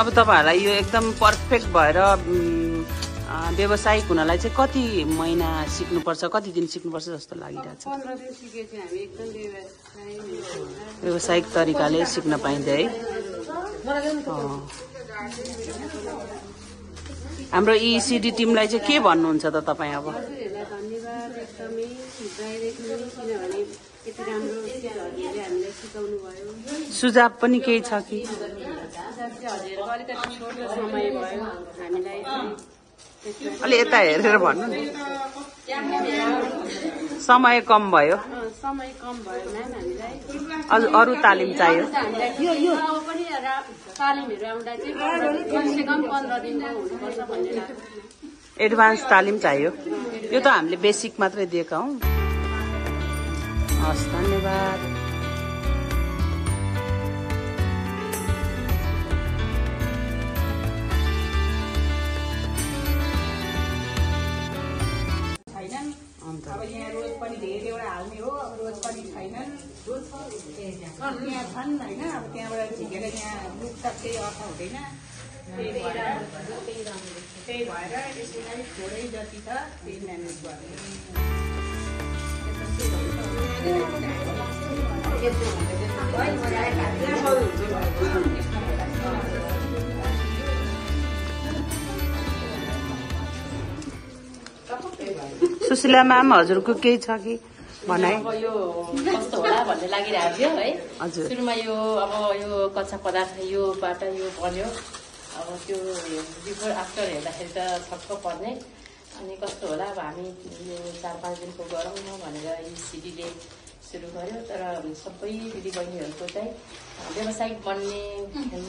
अब तपाईहरुलाई यो एकदम पर्फेक्ट भएर व्यावसायिक हुनलाई चाहिँ कति महिना सिक्नुपर्छ, कति दिन सिक्नुपर्छ जस्तो लागिरहेछ? 15 दिन सिकेपछि हामी एकदम व्यावसायिक तरिकाले सिक्न पाइन्छ है। हाम्रो ECD टिमलाई चाहिँ के भन्नुहुन्छ त तपाईँ अब? धन्यवाद एकदमै डाइरेक्ट किनभने यति राम्रो हजुरले हामीलाई सिकाउनु भयो। सुझाव पनि केही छ कि? हजुरको अलिकति छोटो समय भयो हामीलाई अलि यता हेरेर भन्नु नि। समय कम भयो। समय कम भयो म्याम हामीलाई। अरू तालिम चाहियो? यो पनि तालिमहरू आउँदा चाहिँ कमसे कम 15 दिनको हुनुपर्छ भन्ने लाग्छ। एडभान्स तालिम चाहियो। यो त हामीले बेसिक मात्रै दिएका हौं। हस्, धन्यवाद। अब यहाँ रोज पनि धेरैवटा हाल्ने हो, अब रोज पनि छैनन्, यहाँ छन् होइन। अब त्यहाँबाट झिकेर यहाँ लुक्छ केही अर्थ हुँदैन। त्यही भएर यसलाई थोरै जति छ त्यही म्यानेज गर्ने। सुशीला म्याम, हजुरको केही छ कि भनाइ? अब यो कस्तो होला भन्ने लागिरहेको थियो है। हजुर, सुरुमा यो अब यो कच्चा पदार्थ योबाट यो बन्यो। अब त्यो बिफोर आफ्टर हेर्दाखेरि त छक्क पर्ने। अनि कस्तो होला अब हामी यो 4-5 दिनको गरौँ न भनेर ECDले सुरु गर्यो। तर सबै दिदीबहिनीहरूको चाहिँ व्यावसायिक बन्ने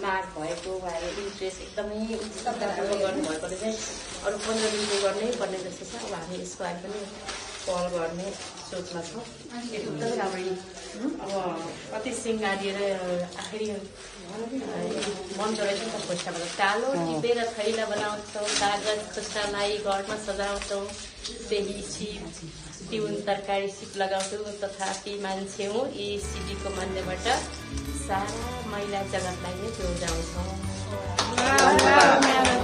माग भएको उहाँहरू इन्ट्रेस्ट एकदमै उत्साहपूर्वक गर्नुभएकोले चाहिँ अरू 15 दिनको गर्नै पर्ने जस्तो छ। अब हामी यसको लागि पनि पहल गर्ने सोचमा छौँ। एकदमै राम्ररी अब कति सिँगारिएर आखिरी मन्दो रहेछ नि त खोस्टाबाट। कालो टिपेर थैला बनाउँछौँ, कागज खोस्टालाई घरमा सजाउँछौँ, त्यही छिप तिउन तरकारी सिप लगाउँछौँ। तथापि मान्छे हौँ ECDको माध्यमबाट सारा महिला जगतलाई नै जोड्छौँ।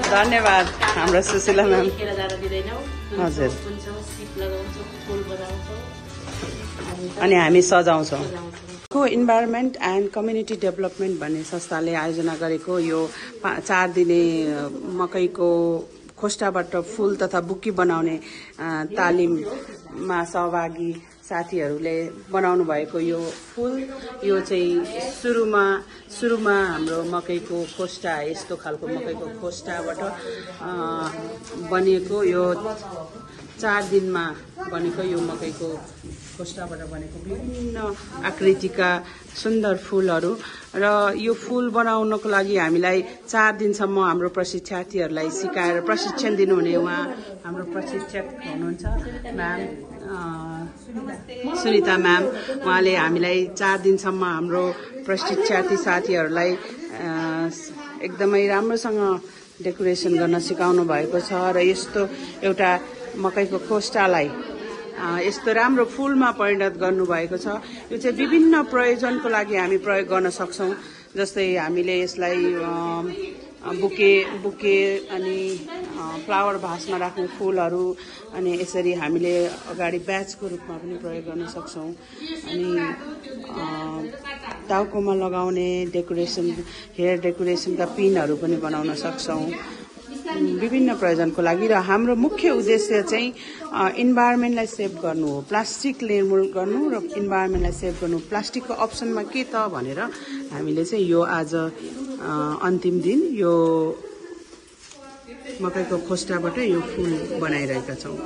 धन्यवाद हाम्रो सुशीला म्याम। खेर जान दिँदैनौँ। हजुर, बुन्छौँ, सिप लगाउँछौँ, फुल बनाउँछौँ अनि हामी सजाउँछौँ। को इन्भाइरोमेन्ट एन्ड कम्युनिटी डेभलपमेन्ट भन्ने संस्थाले आयोजना गरेको यो 4 दिने मकैको खोस्टाबाट फूल तथा बुकी बनाउने तालिममा सहभागी साथीहरूले बनाउनु भएको यो फूल, यो चाहिँ सुरुमा हाम्रो मकैको खोस्टा, यस्तो खालको मकैको खोस्टाबाट बनेको, यो 4 दिनमा बनेको यो मकैको खोस्टाबाट बनेको विभिन्न आकृतिका सुन्दर फूलहरू। र यो फूल बनाउनको लागि हामीलाई 4 दिनसम्म हाम्रो प्रशिक्षार्थीहरूलाई सिकाएर प्रशिक्षण दिनुहुने उहाँ हाम्रो प्रशिक्षक हुनुहुन्छ म्याम सुनिता म्याम। उहाँले हामीलाई 4 दिनसम्म हाम्रो प्रशिक्षार्थी साथीहरूलाई एकदमै राम्रोसँग डेकोरेसन गर्न सिकाउनु भएको छ। र यस्तो एउटा मकैको खोस्टालाई यस्तो राम्रो फूलमा परिणत गर्नुभएको छ। यो चाहिँ विभिन्न प्रयोजनको लागि हामी प्रयोग गर्न सक्छौँ। जस्तै हामीले यसलाई बुके अनि फ्लावर भासमा राख्ने फूलहरू, अनि यसरी हामीले अगाडि ब्याचको रूपमा पनि प्रयोग गर्न सक्छौँ। अनि टाउकोमा लगाउने डेकोरेसन, हेयर डेकोरेसनका पिनहरू पनि बनाउन सक्छौँ विभिन्न प्रयोजनको लागि। र हाम्रो मुख्य उद्देश्य चाहिँ इन्भाइरोमेन्टलाई सेभ गर्नु हो, प्लास्टिक निर्मूल गर्नु र इन्भाइरोमेन्टलाई सेभ गर्नु। प्लास्टिकको अप्सनमा के त भनेर हामीले चाहिँ यो आज अन्तिम दिन यो मकैको खोस्टाबाट यो फूल बनाइरहेका छौँ।